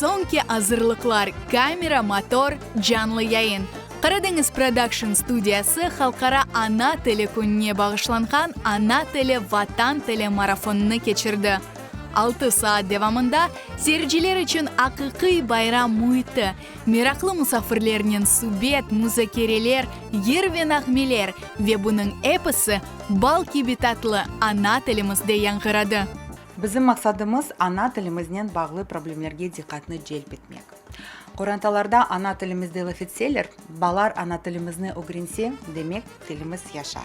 Soñki azırlıqlar, kamera, motor, canlı yayın. Qaradeñiz Production studiyası Halqara ana tili kününe bağışlanğan Ana tili, Vatan tili marafonını keçirdi. Altı saat devamında seyirciler içün aqiqiy bayram müiti, meraqlı musafirlernen subet, muzakereler, yır ve nağmeler ve bunıñ episi bal kibi tatlı ana tilimizde yañğıradı. Bizim maqsadımız, ana tilimiznen bağlı problemlerge diqqatnı celp etmek. Qorantalarda ana tilimizde laf etseler, balar ana tilimizni ögrense, demek, tilimiz yaşar.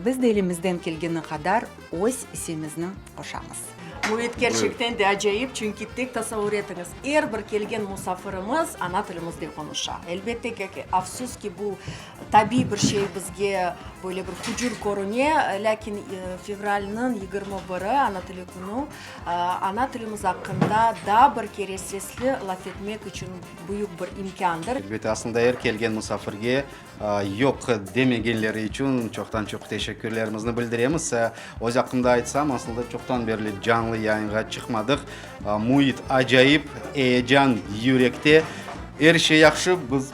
Biz de elimizden kelgeni qadar öz issemizni qoşamız. Müit kerçekten de acayip, çünki tek tasavur etiñiz, er bir kelgen musafirimiz ana tilimizde qonuşa. Elbette ki, afsus ki, bu Tabiiy bir şey bizge böyle bir hucur körüne, lâkin fevralniñ 21-i, Ana tili künü, ana tilimiz aqqında daa bir kere sesli laf etmek içün büyük bir imkândır. Elbette, aslında er kelgen musafirge yoq demegenleri içün çoqtan-çoq teşekkürlerimizni bildiremiz. Öz aqqımda aytsam, aslında çoqtan berli canlı yayınğa çıqmadıq. Müit acayip, eyecan yürekte, er şey yahşı, biz.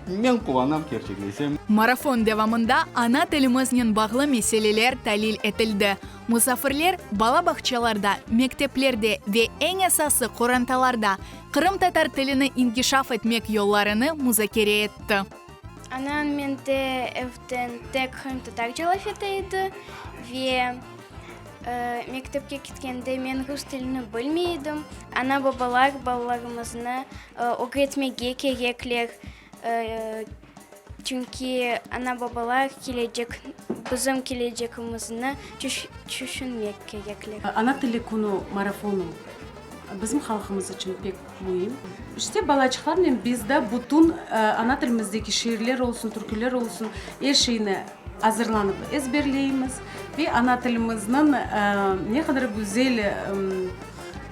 Men quvanam, kerçek desem. Marafon devamında ana tilimiznen bağlı meseleler talil etildi. Musafirler bala bağçalarda, mekteplerde ve eñ esası qorantalarda qırımtatar tilini inkişaf etmek yollarını muzakere etti. Anam mende evden tek qırımtatarca laf ete edi ve mektepke ketkende men rus tilini bilmey edim. Ana-babalar balalarımıznı ögretmege kerekler, çünki ana-babalar kelecek, bizim kelecegimizni tüşünmek kerekler. Ana tili künü marafonı bizim halqımız içün pek müim. İşte, balaçıqlarnen biz de bütün ana tilimizdeki şiirler olsun, türküler olsun, er şeyni azırlanıp ezberleymiz ve ana tilimizniñ ne qadar güzel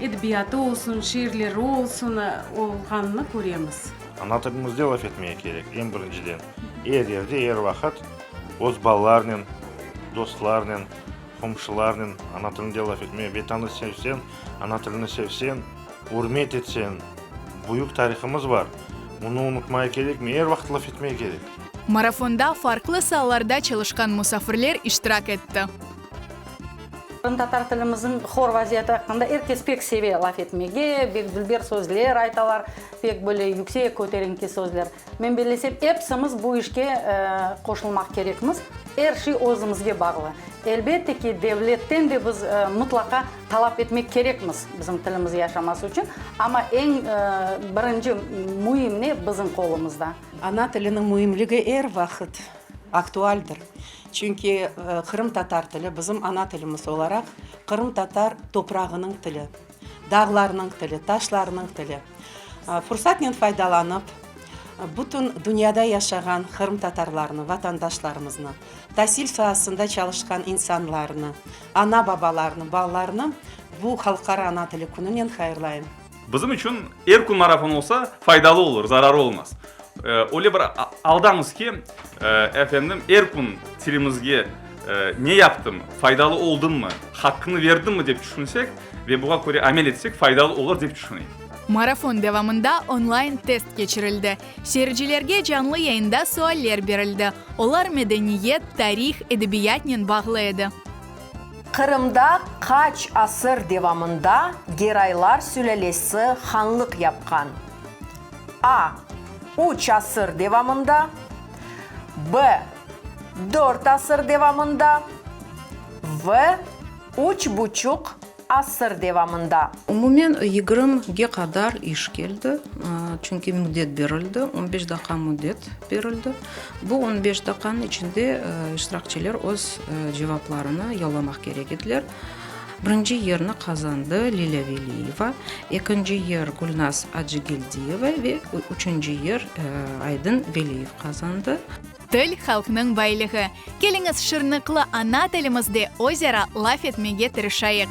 edebiyatı olsun, şiirleri olsun olğanını köremiz. Ana tilimizde laf etmege kerek, eñ birinciden. Er yerde, er vaqıt öz balalarnen, dostlarnen, qomşularnen ana tilinde laf etmege, Vetanı sevseñ, ana tilini sevseñ, ürmet etseñ, büyük tarihımız bar, bunı unutmaya kerekmey, er vaqıt laf etmege kerek. Marafonda farqlı saalarda çalışqan musafirler iştirak etti. Qırımtatar tilimizniñ hor vaziyeti aqqında er kes pek seve laf etmege, bek dülber sözler aytalar, pek böyle yüksek, köterinki sözler. Men bellesem, epsimiz bu işke qoşulmaq kerekmiz. Er şey özümizge bağlı. Elbette ki, devletten de biz mıtlaqa talap etmek kerekmiz bizim tilimiz yaşaması içün, amma eñ birinci müim ne bizim qolumızda. Ana tiliniñ müimligi er vaqıt aktualdir. Çünki qırımtatar tili bizim ana tilimiz olaraq qırımtatar toprağınıñ tili, dağlarnıñ tili, taşlarnıñ tili. Fursatnen faydalanıp, bütün dünyada yaşağan qırımtatarlarnı, vatandaşlarımıznı, tasil saasında çalışqan insanlarnı, ana-babalarnı, balalarnı bu Halqara ana tili kününen hayırlayım. Bizim içün er kün marafon olsa, faydalı olur, zararı olmaz. Öyle bir aldamız ki, efendim, er kün tilimizge ne yaptım, faydalı oldımmı, haqqını verdimmi dep tüşünsek ve buña köre amel etsek, faydalı olur dep tüşüneyim. Marafon devamında onlayn test keçirildi. Seyircilerge canlı yayında sualler berildi, olar medeniyet, tarih, edebiyatnen bağlı edi. Qırımda qaç asır devamında Geraylar sülâlesi hanlıq yapqan? A, üç asır devamında, B, dört asır devamında, V, üç buçuq asır devamında. Umumen yigirmige qadar iş keldi, çünki müddet berildi, on beş daqqa müddet berildi. Bu on beş daqqanıñ içinde iştirakçiler öz cevaplarını yollamaq kerek ediler. Birinci yerni qazandı Lilâ Veliyeva, ekinci yer Gülnaz Acıgeldiyeva ve üçünci yer Aydın Veliyev qazandı. Til, halqnıñ baylığı. Keliñiz şırnıqlı ana tilimizde özara laf etmege tırışayıq.